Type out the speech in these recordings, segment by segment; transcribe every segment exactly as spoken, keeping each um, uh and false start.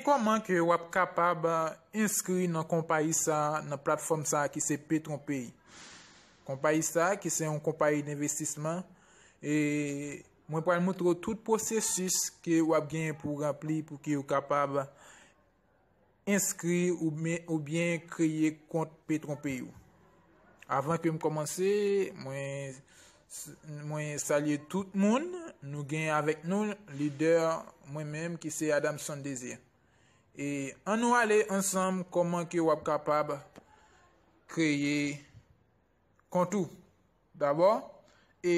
Kòman ke w ap kapab enskri nan konpayi sa, nan platfòm sa ki se PetronPay? Konpayi sa ki se yon konpayi denvestisman, e mwen pral montre w tout pwosesis ke w ap genyen pou ranpli pou ke w kapab enskri oubyen, oubyen kreye kont PetronPay ou. Avan ke m kòmanse, mwen, mwen salye tout moun. Nou gen avèk nou lidè, mwen menm ki se Adamson Désir. E ann nou ale ansanm kòman ke w ap kapab kreye kont ou. Dabò, e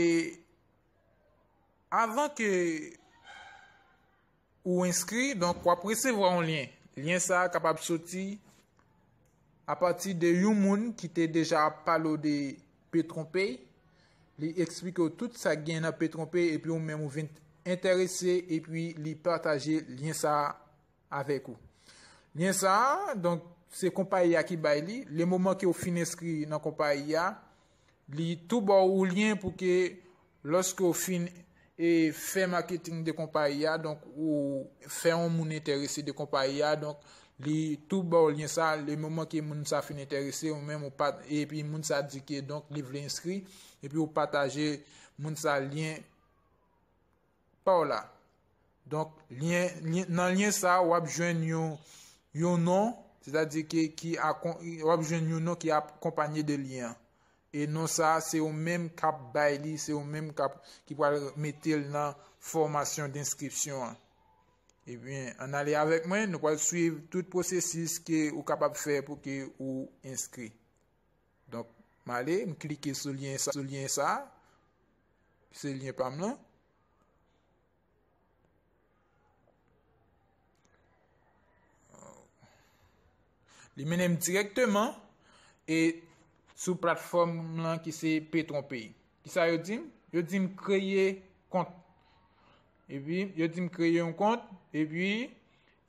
avan ke ou enskri, donk w ap resevwa yon lyen. Lyen sa a kapab soti apati de yon moun ki te deja ap pale w de PetronPay. Li eksplike w tout sa k gen nan PetronPay epi ou menm ou vin enterese epi li pataje lyen sa a avèk ou. Lyen sa a, donk, se konpayi a ki bay li. Le moman ke w fin enskri nan konpayi a, li tou ba w lyen pou ke lòske w fin e fè maketing de konpayi a, donk ou fè yon moun enterese de konpayi a, donk li tou ba w lyen sa, le moman ke moun sa fin enterese, ou menm ou pa, epi moun sa di ke donk li vle enskri, epi ou pataje moun sa lyen pa w la. Donk, lyen, lyen, nan lyen sa, w ap jwenn yon, yon non, sètadi ke ki akon-, w ap jwenn yon non ki akonpanye de lyen an. E non sa, se ou menm k ap bay li, se ou menm k ap, ki pral mete l nan fòmasyon denskripsyon an. Ebyen, ann ale avèk mwen, nou pral swiv tout pwosesis ke ou kapab fè pou ke ou enskri. Donk, m ale, m klike sou lyen sa, sou lyen sa, se lyen pa m lan. Li mennen m dirèkteman e sou platfòm lan ki se PetronPay. Kisa yo di m? Yo di m kreye kont. Epi, yo di m kreye yon kont, epi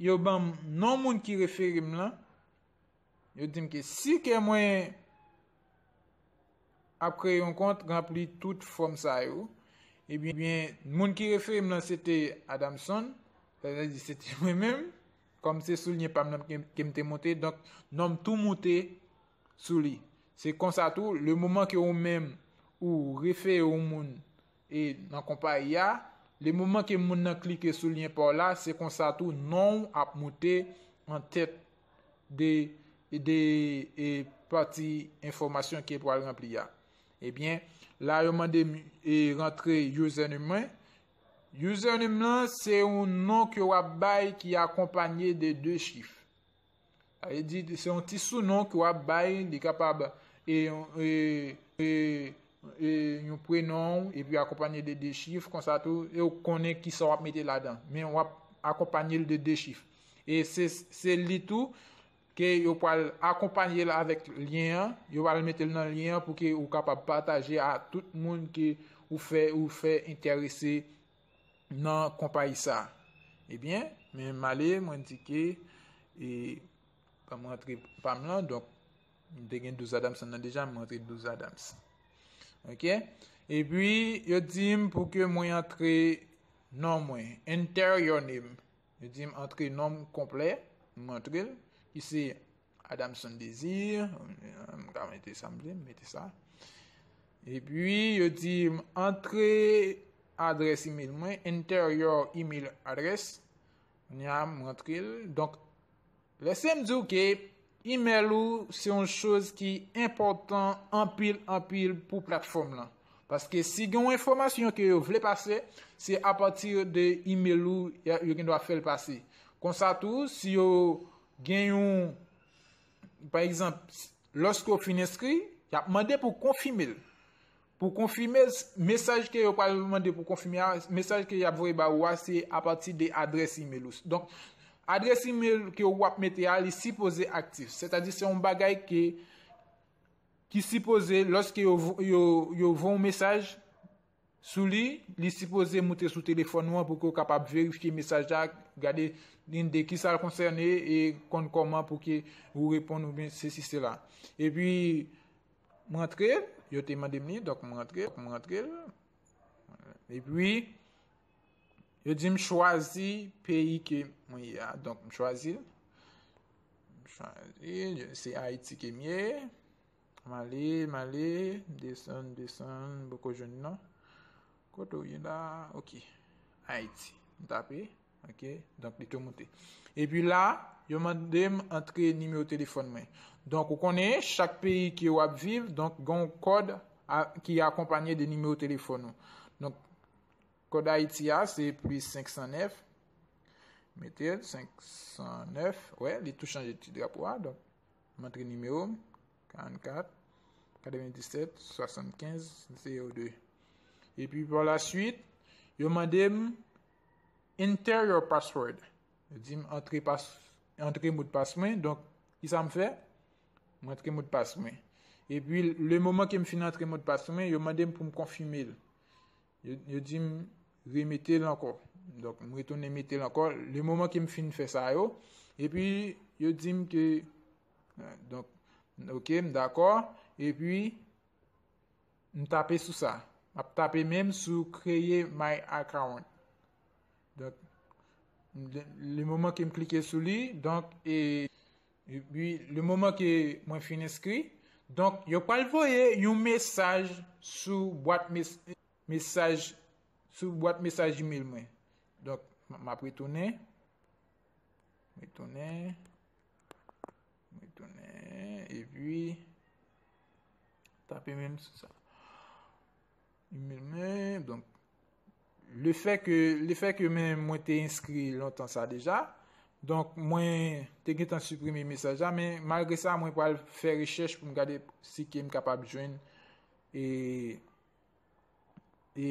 yo ban m non moun ki refere m lan. Yo di m ke si ke mwen ap kreye yon kont, ranpli tout fòm sa yo, ebyen, moun ki refere m lan se te Adamson, sa vle di se te mwen menm, kòm se sou lyen pa m nan ke, ke m te monte, donk non m tou moute sou li. Se konsa tou, le moman ke ou menm ou refere yon moun e nan konpayi a, le moman ke moun nan klike sou lyen pa w la, se konsa tou non w ap moute an tèt de, de, e, pati enfòmasyon ke pral ranpli a. Ebyen, la yo mande m e rantre username mwen. Username lan, se yon non ke w ap bay ki akonpanye de de chif. Sa vle di, se yon ti sounon ke w ap bay, li kapab e, e, e, e yon prenon, epi akonpanye de de chif, konsa tou, e w konnen kisa w ap mete ladan. Men w ap akonpanye l de de chif. E se, se li tou ke yo pral akonpanye l avèk lyen an, yo pral mete l nan lyen an pou ke ou kapab pataje a tout moun ke ou fè, ou fè enterese nan konpayi sa. Ebyen, men m ale, mwen di ke, e, ban m rantre pa m lan, donk, m te gen douz Adams nan deja, m rantre douz Adams. Oke? Epi, yo di m pou ke mwen antre non mwen, enter your name. Yo di m antre non m konplè, m antre l, ki se Adamson Désir, m ka mete sa m vle, m mete sa. Epi, yo di m antre adrès email mwen, enter your email address. Kounye a, m rantre l. Donk, lèse m di w ke email ou se yon choz ki enpòtan anpil, anpil pou platfòm lan. Paske si gen yon enfòmasyon ke yo vle pase, se apati de email ou yo, yo gen dwa fè l pase. Konsa tou, si yo gen yon, pa egzanp, lòske w fin enskri, y ap mande pou konfime l. Pou konfime, mesaj ke yo pral mande pou konfime a, mesaj ke y ap voye ba ou a, se apati de adrès email ou. Donk, adrès email ke w ap mete a, li sipoze aktif. Sètadi, se yon bagay ke, ki sipoze, lòske yo, yo, yo voye yon mesaj sou li, li sipoze moute sou telefòn ou an pou ke w kapab verifye mesaj la, gade de kisa l konsène e konn kòman pou ke ou reponn oubyen sesi sela. Epi, m rantre, yo te mande m li, donk m rantre, m rantre l. Epi, Yo di m chwazi peyi ke mwen ye a. Donk, m chwazi l. M chwazi, se Ayiti ke m ye. M ale, m ale, m desann, m desann, m poko jwenn non. Kote w ye la? Ok. Ayiti. M tape. Ok. Donk, li tou moute. Epi la, yo mande m antre nimewo telefòn mwen. Donk, ou konnen, chak peyi ke w ap viv, donk, gen yon kòd a- ki akonpanye de nimewo telefòn ou. Donk, kòd Ayiti a, se plis senk san nèf. Mete l, senk san nèf. Wè, li tou chanje ti drapo a. Donk, m antre nimewo m, karannkat, katrevenndisèt, swasannkenz, zewo de. Epi, pa la swit, yo mande m, "Enter your password." Yo di m, "Antre pas, antre modpas mwen." Donk, kisa m fè? M antre modpas mwen. Epi, le moman ke m fin antre modpas mwen, yo mande m pou m konfime l. Yo, yo di m remete l ankò. Donk, m retounen mete l ankò. Le moman ke m fin fè sa yo, epi yo di m ke, donk, ok, m dakò. Epi, m tape sou sa. M ap tape menm sou kreye my account. Donk, le, le moman ke m klike sou li, donk, e, epi, le moman ke mwen fin enskri, donk, yo pral voye yon mesaj sou bwat mes- mesaj, sou bwat mesaj email mwen. Donk, m, m ap retounen. Retounen. Retounen. Epi, tape menm sou sa. Email mwen, donk, le fè ke, le fè ke men mwen te enskri lontan sa deja, donk, mwen te gentan siprime mesaj la, men malgre sa, mwen pral fè rechèch pou m gade si ke m kapab jwenn e e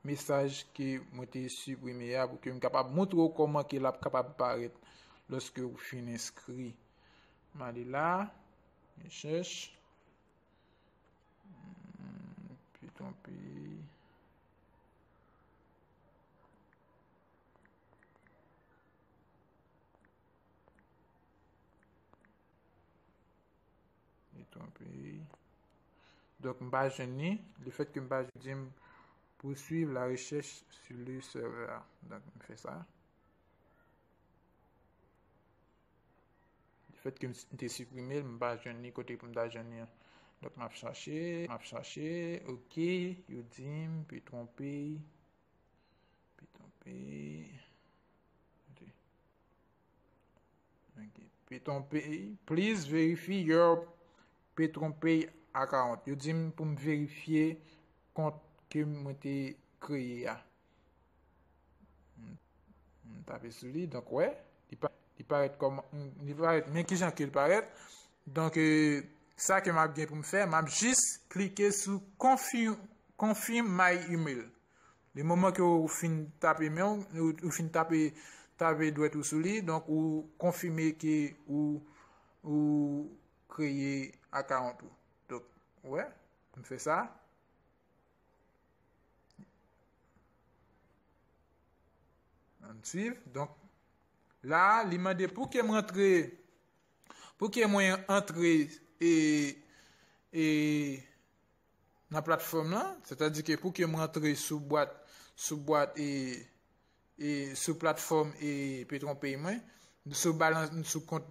mesaj ke mwen te siprime a pou ke m kapab montre w kòman ke l ap kapab parèt lòske w fin enskri. M ale la, rechèch, hmm, Python Pay. Python Pay. Donk, m pa jwenn li. Le fèt ke m pa jwenn, di m poursuivre la recherche sur le serveur. Donk, m fè sa. Le fèt ke m s- m te siprime l, m pa jwenn li kote pou m ta jwenn li an. Donk, m ap chache, m ap chache, ok, yo di m Python Pay. Python Pay. Ok. Ok. Python Pay. Please verify your Python Pay account. Yo di m pou m verifye kont ke mwen te kreye a. M, m tape sou li, donk wè, li pa, li parèt kòm, li parèt, men kijan ke l parèt. Donk, e, sa ke m ap gen pou m fè, m ap jis klike sou confirm, confirm my email. Le moman ke ou fin tape men w, ou, ou fin tape, tape dwèt ou sou li, donk ou konfime ke ou, ou kreye account ou. Donk, wè, m fè sa. Ann swiv. Donk, la, li mande pou ke m rantre, pou ke mwen antre e, e, nan platfòm lan, sètadi ke pou ke m rantre sou bwat, sou bwat e, e sou platfòm e Petron Pay mwen, sou balans, sou kont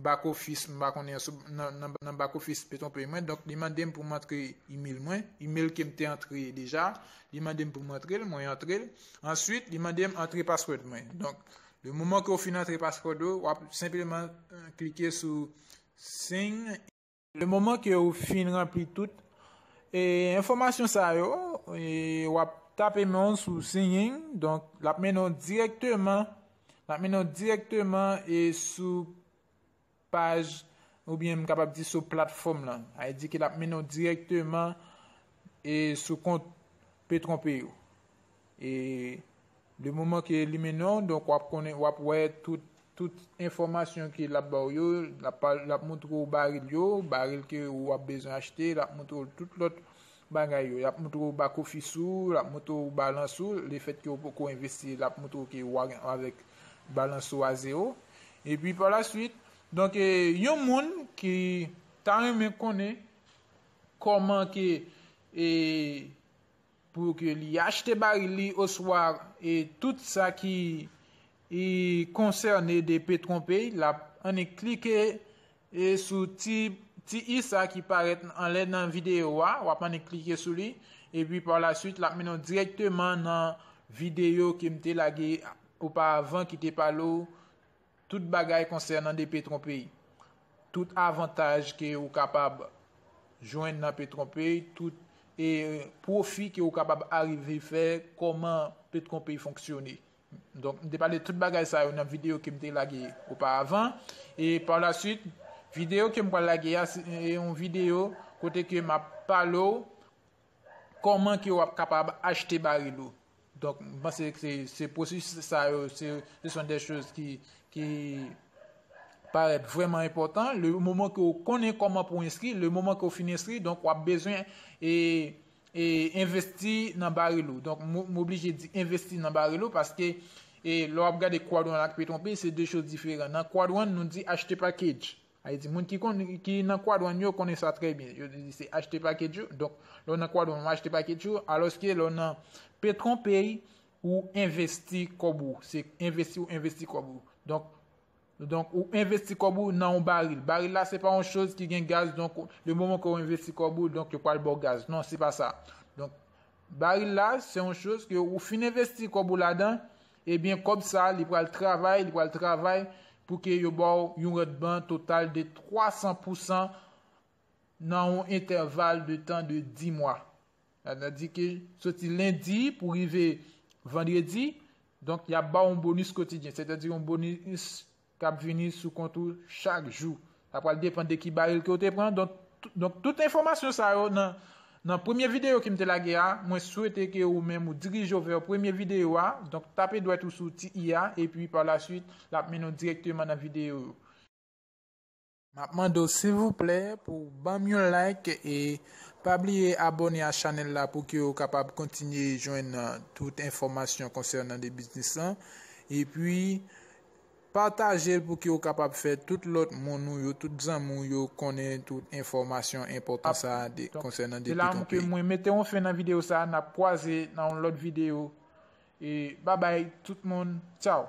back office, m pa konnen sou, nan, nan, nan back office Petron Pay mwen, donk li mande m pou m antre email mwen, email ke m te antre deja, li mande m pou m antre l, mwen antre l. Answit, li mande m antre password mwen. Donk, le moman ke w fin antre password ou, w ap senpleman, euh, klike sou sign. Le moman ke ou fin ranpli tout, e, enfòmasyon sa yo, e, w ap tape men w sou sign in, donk, l ap mennen w dirèkteman, l ap mennen w dirèkteman, e, sou paj, oubyen m kapab di sou platfòm lan. Sa vle di ke l ap mennen w dirèkteman, e, sou kont Petron Pay ou. E le moman ke li mennen w, donk w ap konnen, w ap wè tout, tout enfòmasyon ke l ap ba w yo, l ap pa, l ap montre w baril yo, baril ke w ap bezwen achte, l ap montre w tout lòt bagay yo. L ap montre w back office ou, l ap montre w balans ou, le fèt ke w poko envesti, l ap montre w ke w a-, avèk balans ou a zewo. Epi pa la swit, donk, e, yon moun ki ta renmen konnen kòman ke, e, Pou ke li achte baril li oswa e tout sa ki e konsène de Petronpay, l ap annik klike e sou ti ti i sa ki parèt anlè nan videyo a, w ap annik klike sou li, epi pa la swit l ap mennen w dirèkteman nan videyo ke m te lage oparavan ki te pale w tout bagay konsènan de Petronpay, tout avantaj ke ou kapab jwenn nan Petronpay, tout e pwofi ke ou kapab arive fè, kòman Petronpay fonksyone. Donk, m te pale tout bagay sa yo nan videyo ke m te lage oparavan. E pa la swit, videyo ke m pral lage a, se yon videyo kote ke m ap pale w kòman ke w ap kapab achte baril ou. Donk, m panse ke se, se pwosesis sa yo, se, ce sont des choses qui, qui paraît vrèman enpòtan. Le moman ke w konnen kòman pou w enskri, le moman ke w fin enskri, donk, w ap bezwen e, e envesti nan baril ou. Donk, m, m oblije di envesti nan baril ou paske e, lè w ap gade Quad One ak Petronpay, se de choz diferan. Nan Quad One, nou di achte package. Sa vle di, moun ki konn, ki nan Quad One yo konnen sa trè byen. Yo di se achte package ou. Donk, lè w nan Quad One, w achte package ou. Alòske lè w nan Petronpay, ou envesti kòb ou. Se envesti, ou envesti kòb ou. Donk, donk, ou envesti kòb ou nan yon baril. Baril la, se pa yon choz ki gen gaz. Donk, le moman ke w envesti kòb ou, donk, yo pral ba w gaz. Non, se pa sa. Donk, baril la, se yon choz ke ou fin envesti kòb ou ladan, ebyen, kòb sa, li pral travay, li pral travay pou ke yo ba w yon randman total de twa san pousan nan yon entèval de tan de dis mwa. Sètadi ke soti lendi pou rive vandredi, donk, y ap ba w yon bonis kotidyen, sètadi yon bonis k ap vini sou kont ou chak jou. Sa pral depann de ki baril ke w te pran. Donk, tout, donk, tout enfòmasyon sa yo nan, nan premye videyo ke m te lage a, mwen swete ke ou menm ou dirije w vè premye videyo a. Donk, tape dwèt ou sou ti i a, epi pa la swit, l ap mennen w dirèkteman nan videyo yo. M ap mande w, silvouplè, pou w ban m yon like e pa bliye abòne a chanèl la pou ke w kapab kontinye jwenn, uh, tout enfòmasyon konsènan de biznis lan. Epi, pataje l pou ke w kapab fè tout lòt moun ou yo, tout zanmi w yo konnen tout enfòmasyon enpòtan sa a de, konsènan de Petronpay. Se la ke mwen mete yon fen nan videyo sa a, n ap kwaze nan yon lòt videyo. E babay tout moun, tchaw.